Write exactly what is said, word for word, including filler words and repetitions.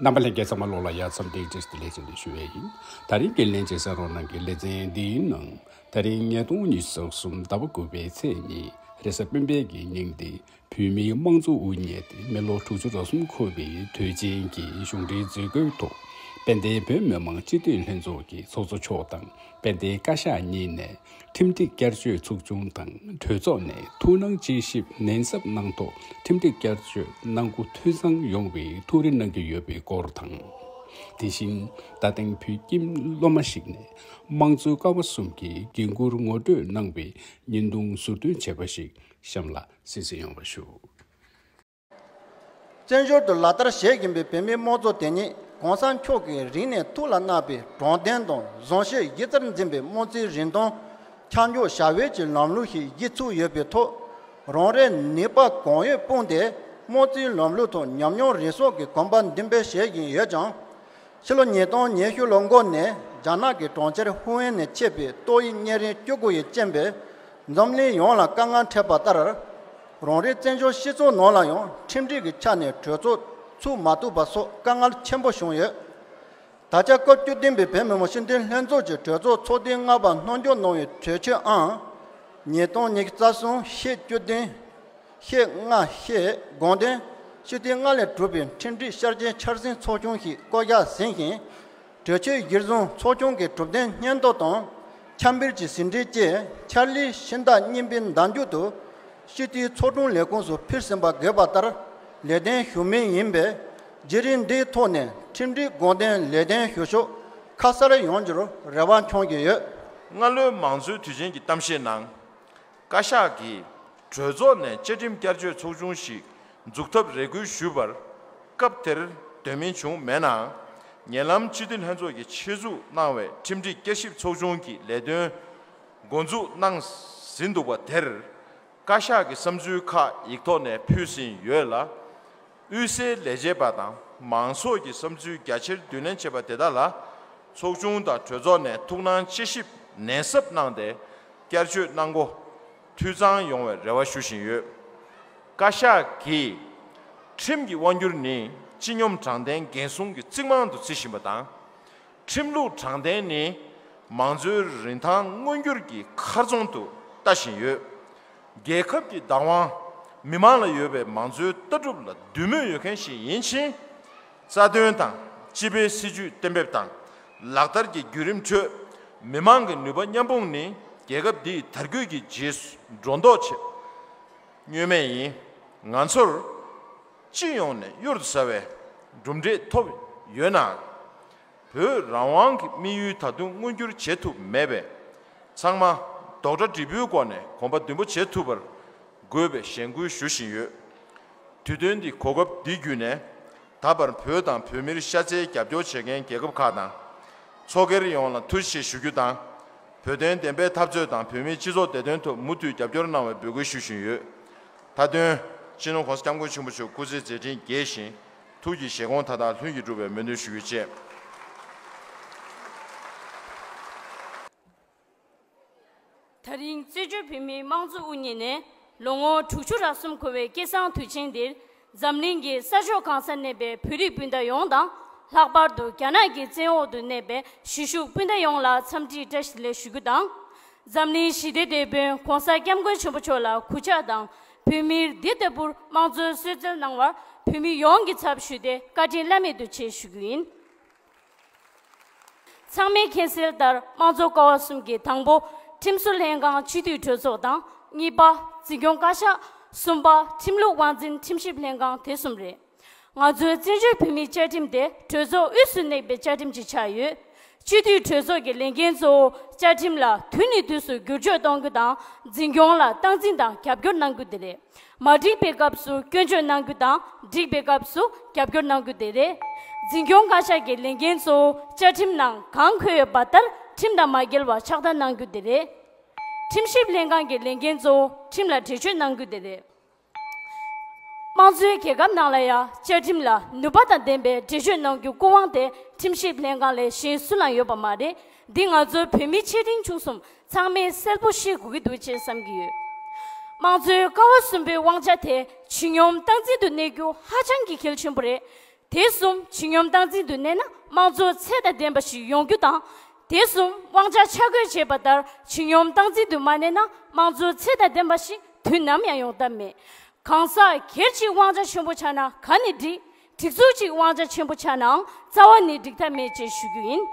རྣམ་པ་ལྷན་རྒྱས་ཚང་མ་ལོགས་ལ་ཡ་མཚམས་འདི་བཀྲ་ཤིས་བདེ་ལེགས་བྱུང་ནས་ཞུ་བ་ཡིན། ད་རིང་གི་ལན་གཅིག་གསན་རོགས་གནང་གི་ལེ་ཚན་འདིའི་ནང་། ད་རིང་ཉིས་སྟོང་ཉི་ཤུ་རྩ་གསུམ་ཟླ་བ་དགུ་པའི་ཚེས་གཉིས་རེས་གཟའ་སྤེན་པའི་གི་ཉིན་འདི་བོད་མིའི་དམངས་གཙོ་དབུ་བརྙེས་ཏེ་མི་ལོ་དྲུག་ཅུ་རེ་གསུམ་འཁོར་བའི་དུས་ཆེན་གྱི་གཞུང་འབྲེལ་མཛད་སྒོའི་ཐོག་དཔལ་ལྡན་བོད་མི་མང་སྤྱི་འཐུས་ལྷན་ཚོགས་ཀྱི་ཚོགས་གཙོ་མཆོག་དང་དཔལ་ལྡན་བཀའ་ཤག་གཉིས་ནས་ཁྲིམས་སྒྲིག་བསྐྱར་བཅོས་ཚོགས་ཆུང་དང་གྲོས་ཚོགས་ནས་ཐུགས་སྣང་དཔྱད་ཞིབ་ནན་ཟབ་གནང་ཐོག་ཁྲིམས་སྒྲིག་བསྐྱར་བཅོས་གནང་སྒོ་འཐུས་ཚང་ཡོང་བའི་ཐུགས་རེ་གནང་གི་ཡོད་པའི་སྐོར་དང་། དེ་བཞིན་ད་ཐེངས་བོད་ཁྱིམ་སློབ་མ་ཞིག་ནས་དམངས་གཙོའི་ཀ་བ་གསུམ་གྱི་འགན་འཁུར་ངོ་སྤྲོད་གནང་བའི་བརྙན་ཐུང་ཟུར་འདོན་བྱས་པ་ཞིག་གཤམ་ལ་གསན་གཟིགས་ཡོང་བ་ཞུ། བཙན་བྱོལ་དུ་ལག་བསྟར་བྱེད་བཞིན་པའི་བོད་མིའི་དམངས་གཙོ་དེ་ཉིད་གོང་ས་མཆོག་གིས་རིང་ནས་ཐུགས་ལ་བརྣག་པའི་དྲང་བདེན་དང་བཟང་སྤྱོད་གཞི་རྩར་འཛིན་པའི་དམངས་གཙོའི་རིན་ཐང་ཁྱབ་འཇུག་བྱ་བའི་གི་ལམ་ལུགས་ཤིག་གཞི་ཚུགས་ཡོད་པའི་ཐོག་རང་རེའི་ནུས་པ་གང་ཡོད་སྤུངས་ཏེ་དམངས་གཙོའི་ལམ་ལུགས་ཐོག་ཉམས་མྱོང་རེ་ཟུང་གི་གོམ་པ་མདུན་སྤོས་བྱེད་བཞིན་ཡོད་ཀྱང་། ཕྱི་ལོ་ཉིས་སྟོང་ཉི་ཤུ་ལོ་འགོ་ནས་རྒྱ་ནག་གི་གྲོང་ཁྱེར་ཧུའུ་ཨན་ནས་མཆེད་པའི་ཏོག་དབྱིབས་གཉན་རིམས་བཅུ་དགུ་ཡི་རྐྱེན་པས་འཛམ་གླིང་ཡོངས་ལ་དཀའ་ངལ་འཕྲད་པ་ལྟར། རང་རེའི་བཙན་བྱོལ་སྤྱི་ཚོགས་ནང་ལ་ཡང་ཁྲིམས་སྒྲིག་གི་ཆ་ནས་གྲོས་ཚོགས་ཚུགས་མ་ཐུབ་པ་སོགས་དཀའ་ངལ་ཆེན་པོ་བྱུང་ཡོད། ད་ཆ་སྐབས་བཅུ་བདུན་པའི་བོད་མི་མང་སྤྱི་འཐུས་ལྷན་ཚོགས་ཀྱི་གྲོས་ཚོགས་ཚོགས་ཐེངས་ལྔ་པ་གནང་སྐྱོང་གནང་བའི་གྲོས་ཆོད་ཨང་། ཉིས་སྟོང་ཉི་ཤུ་རྩ་གསུམ་ཤེས་བཅུ་བདུན། ཤེས་ལྔ་ཤེས་དགོངས་དོན། སྤྱི་འཐུས་ལྔ་ལས་གྲུབ་པའི་ཁྲིམས་སྒྲིག་ཤར་ཆེན་འཆར་ཟིན་ཚོགས་ཆུང་ཞིག་བསྐོ་གཞག་ཟིན་ཞིང་། གྲོས་ཆོད་གཞིར་བཟུང་ཚོགས་ཆུང་གི་གྲུབ་དོན་སྙན་ཐོ་དང་། འཆར་འབུལ་གྱི་ཟིན་བྲིས་བཅས་འཆར་ལས་ཤིང་རྟ་རྙིང་པའི་འདམ་རྒྱུད་དུ། སྤྱི་འཐུས་ཚོགས་དྲུང་ལས་ཁུངས་སུ་ཕུལ་ཟིན་པ་དགོས་པ་ལྟར་ལེགས་ལྡན་ཞུ་མུས་ཡིན་པས། བརྒྱུད་རིམ་འདིའི་ཐོག་ནས་ཁྲིམས་སྒྲིག་དགོངས་དོན་ལེགས་ལྡན་ཞུ་ཕྱོགས་ཁ་གསལ་ཡོང་རྒྱུར་རེ་བ་འཆང་གི་ཡོད། སྔ་ལོའི་མང་གཙོའི་དུས་ཆེན་གྱི་གཏམ་བཤད་ནང་། བཀའ་ཤག་གིས་གྲོས་ཚོགས་ནས་བཅའ་ཁྲིམས་བསྐྱར་བཅོས་ཚོགས་ཆུང་ཞིག་འཛུགས་ཐབས་རེ་སྐུལ་ཞུས་པར། སྐབས་དེར་དོན་སྨིན་བྱུང་མེད་ནའང་། ཉེ་ལམ་སྤྱི་འཐུས་ལྷན་ཚོགས་ཀྱིས་ཆེད་འཛུགས་གནང་བའི་ཁྲིམས་སྒྲིག་བསྐྱར་ཞིབ་ཚོགས་ཆུང་གི་ལས་དོན་འགོ་འཛུགས་གནང་ཟིན་འདུག་པ་དེར། བཀའ་ཤག་གི་བསམ་ཚུལ་ཁག་ཡིག་ཐོག་ནས་ཕུལ་ཟིན་ཡོད་ལ། དབུས་སའི་ལས་བྱེད་པ་དང་མང་ཚོགས་ཀྱི་བསམ་ཚུལ་རྒྱ་ཆེར་བསྡུ་ལེན་བྱས་པ་དེ་དག་ལ། ཚོགས་ཆུང་དང་གྲོས་ཚོགས་ནས་ཐུགས་སྣང་དཔྱད་ཞིབ་ནན་ཟབ་གནང་སྟེ། བསྐྱར་བཅོས་གནང་སྒོ་འཐུས་ཚང་ཡོང་བའི་རེ་བ་ཞུ་བཞིན་ཡོད། བཀའ་ཤག་གིས། ཁྲིམས་ཀྱི་དབང་སྒྱུར་ནི་སྤྱི་སྙོམས་དྲང་བདེན་འགན་སྲུང་གི་རྩིག་རྨང་དུ་བརྩི་བཞིན་པ་དང་། ཁྲིམས་ལུགས་དྲང་བདེན་ནི་མང་གཙོའི་རིན་ཐང་མངོན་འགྱུར་གྱི་མཁར་རྫོང་དུ་ལྟ་བཞིན་ཡོད། རྒྱལ་ཁབ་ཀྱི་བདག་དབང་མི་མང་ལ་ཡོད་པའི་མང་གཙོའི་ལྟ་གྲུབ་ལ་འདུས་མོས་ཡོད་མཁན་ཞིག་ཡིན་ཕྱིན། རྩ་དོན་དང་སྤྱི་པའི་སྲིད་ཇུས་གཏན་འབེབས་དང་ལག་བསྟར་གྱི་བརྒྱུད་རིམ་ཁྲོད་མི་མང་གི་ནུས་པ་མཉམ་སྤུངས་ནི་རྒྱལ་ཁབ་འདིའི་དར་རྒུད་ཀྱི་རྗེས་སུ་འགྲོ་མདོག་བྱེད། བསྙོན་མེད་ཡིན། ང་ཚོར་སྤྱི་ཡོངས་ནས་གཡུར་དུ་ཟ་བའི་གྲུབ་འབྲས་ཐོབ་ཡོད་ནའང་། བོད་རང་དབང་གི་དམིགས་ཡུལ་ད་དུང་མངོན་འགྱུར་བྱེད་ཐུབ་མེད་པས། ཚང་མ་རྡོག་སྒྲ་འབྲིང་པོའི་སྒོ་ནས་གོམ་པ་མདུན་སྤོ་བྱེད་ཐུབ་པར་དགོས་པའི་གཞེན་སྐུལ་ཞུ་བཞིན་ཡོད། དུས་སྟོན་འདི་གོ་སྐབས་འདི་བརྒྱུད་ནས། ད་བར་བོད་དང་བོད་མིར་ཤ་ཚའི་རྒྱབ་སྐྱོར་བྱེད་མཁན་རྒྱལ་ཁབ་ཁག་དང་། ཚོགས་སྒེར་ཡོངས་ལ་ཐུགས་རྗེ་ཆེ་ཞུ་རྒྱུ་དང་། བོད་དོན་བདེན་པའི་འཐབ་རྩོད་དང་བོད་མིའི་སྤྱི་ཚོགས་བདེ་དོན་ཐོག་མུ་མཐུད་རྒྱབ་སྐྱོར་གནང་བའི་འབོད་སྐུལ་ཞུ་བཞིན་ཡོད། མཐའ་དོན། སྤྱི་ནོར་༸གོང་ས་༸སྐྱབས་མགོན་ཆེན་པོ་མཆོག་སྐུ་ཚེ་མཛད་འཕྲིན་རྒྱས་ཤིང་། ཐུགས་ཀྱི་བཞེད་དགོངས་མཐའ་དག་ལྷུན་གྱིས་འགྲུབ་པའི་སྨོན་འདུན་ཞུ་རྒྱུ་བཅས། ད་རིང་བཙན་བྱོལ་བོད་མིའི་དམངས་གཙོ་དབུ་བརྙེས་ནས་ལོ་ངོ་དྲུག་ཅུ་རེ་གསུམ་འཁོར་བའི་སྐལ་བཟང་དུས་ཆེན་འདིར། འཛམ་གླིང་གི་ས་ཕྱོགས་གང་སར་གནས་པའི་བོད་རིགས་སྤུན་ཟླ་ཡོངས་དང་། ལྷག་པར་དུ་རྒྱ་ནག་གི་བཙན་འོག་ཏུ་གནས་པའི་གཞིས་བཞུགས་སྤུན་ཟླ་ཡོངས་ལ་འཚམས་འདྲིའི་བཀྲ་ཤིས་བདེ་ལེགས་ཞུ་རྒྱུ་དང་། འཛམ་གླིང་ཞི་བདེའི་དེད་དཔོན་༸གོང་ས་༸སྐྱབས་མགོན་ཆེན་པོ་མཆོག་ལ་གུས་ཕྱག་དང་། བོད་མིར་འདི་ལྟ་བུར་དམངས་གཙོའི་གསོལ་སྩལ་གནང་བར་བོད་མི་ཡོངས་ཀྱི་ཚབ་ཞུས་ཏེ་བཀའ་དྲིན་བླ་མེད་དུ་ཆེ་ཞུ་རྒྱུ་ཡིན། ཚང་མས་མཁྱེན་གསལ་ལྟར་དམངས་གཙོ་ཀ་བ་གསུམ་གྱི་དང་པོ་ཁྲིམས་བཟོ་ལྷན་ཁང་སྤྱི་འཐུས་གྲོས་ཚོགས་དང་། གཉིས་པ་འཛིན་སྐྱོང་བཀའ་ཤག་གསུམ་པ་ཁྲིམས་ལུགས་དབང་འཛིན་ཁྲིམས་ཞིབ་ལྷན་ཁང་དེ་གསུམ་རེད། ང་ཚོའི་བཙན་བྱོལ་བོད་མིའི་བཅའ་ཁྲིམས་དེ་གྲོས་ཚོགས་དབུས་སུ་གནས་པའི་བཅའ་ཁྲིམས་ཅིག་ཆགས་ཡོད། སྤྱི་འཐུས་གྲོས་ཚོགས་ཀྱི་ལས་འགན་གཙོ་བོ་བཅའ་ཁྲིམས་ལ་དུས་ནས་དུས་སུ་བསྒྱུར་བཅོས་གཏོང་རྒྱུ་དང་། འཛིན་སྐྱོང་ལ་སྟངས་འཛིན་དང་རྒྱབ་སྐྱོར་གནང་རྒྱུ་དེ་རེད། མ་འགྲིག་པའི་སྐབས་སུ་སྐྱོན་བརྗོད་གནང་རྒྱུ་དང་། འགྲིག་པའི་སྐབས་སུ་རྒྱབ་སྐྱོར་གནང་རྒྱུ་དེ་རེད། འཛིན་སྐྱོང་བཀའ་ཤག་གི་ལས་འགན་གཙོ་བོ་བཅའ་ཁྲིམས་ནང་གང་འཁོད་ཡོད་པ་ལྟར་ཁྲིམས་དང་མ་འགལ་བར་ཕྱག་བསྟར་གནང་རྒྱུ་དེ་རེད། ཁྲིམས་ཞིབ་ལྷན་ཁང་གི་ལས་འགན་གཙོ་བོ་ཁྲིམས་ལ་འགྲེལ་བརྗོད་གནང་རྒྱུ་དེ་རེད། དམངས་གཙོའི་རྒྱལ་ཁབ་ནང་ལ་ཡང་བཅའ་ཁྲིམས་ལ་ནུས་པ་དང་ལྡན་པའི་འགྲེལ་བརྗོད་གནང་རྒྱུའི་སྐུ་དབང་དེ་ཁྲིམས་ཞིབ་ལྷན་ཁང་ལས་གཞན་སུ་ལའང་ཡོད་པ་མ་རེད། འདི་ང་ཚོའི་བོད་མི་ཆེ་འབྲིང་ཆུང་གསུམ་ཚང་མས་གསལ་པོ་ཤེས་དགོས་ཀྱི་འདུག་ཅེས་བསམ་གྱི་ཡོད། དམངས་གཙོའི་ཀ་བ་གསུམ་པའི་དབང་ཆ་དེ་ཇེ་སྙོམས་སྟངས་འཛིན་དུ་གནས་རྒྱུ་ཧ་ཅང་གི་གལ་ཆེན་པོ་རེད། དེ་གསུམ་ཇི་སྙོམས་སྟངས་འཛིན་དུ་གནས་ན་དམངས་གཙོ་ཚད་དང་ལྡན་པ་ཞིག་ཡོང་རྒྱུ་དང་། དེ་གསུམ་དབང་ཆ་ཆ་བགོས་བྱས་པ་ལྟར་ཇི་སྙོམས་སྟངས་འཛིན་དུ་མ་གནས་ན་དམངས་གཙོ་ཚད་དང་ལྡན་པ་ཞིག་དུས་ནམ་ཡང་ཡོང་ཐབས་མེད། གང་ཟག་སྒེར་གཅིག་དབང་ཆ་ཆེན་པོ་ཆགས་ན་ག་ནས་འགྲིག། སྒྲིག་འཛུགས་གཅིག་དབང་ཆ་ཆེན་པོ་ཆགས་ནའང་རྩ་བ་ནས་འགྲིག་ཐབས་མེད་ཅེས་ཞུ་རྒྱུ་ཡིན།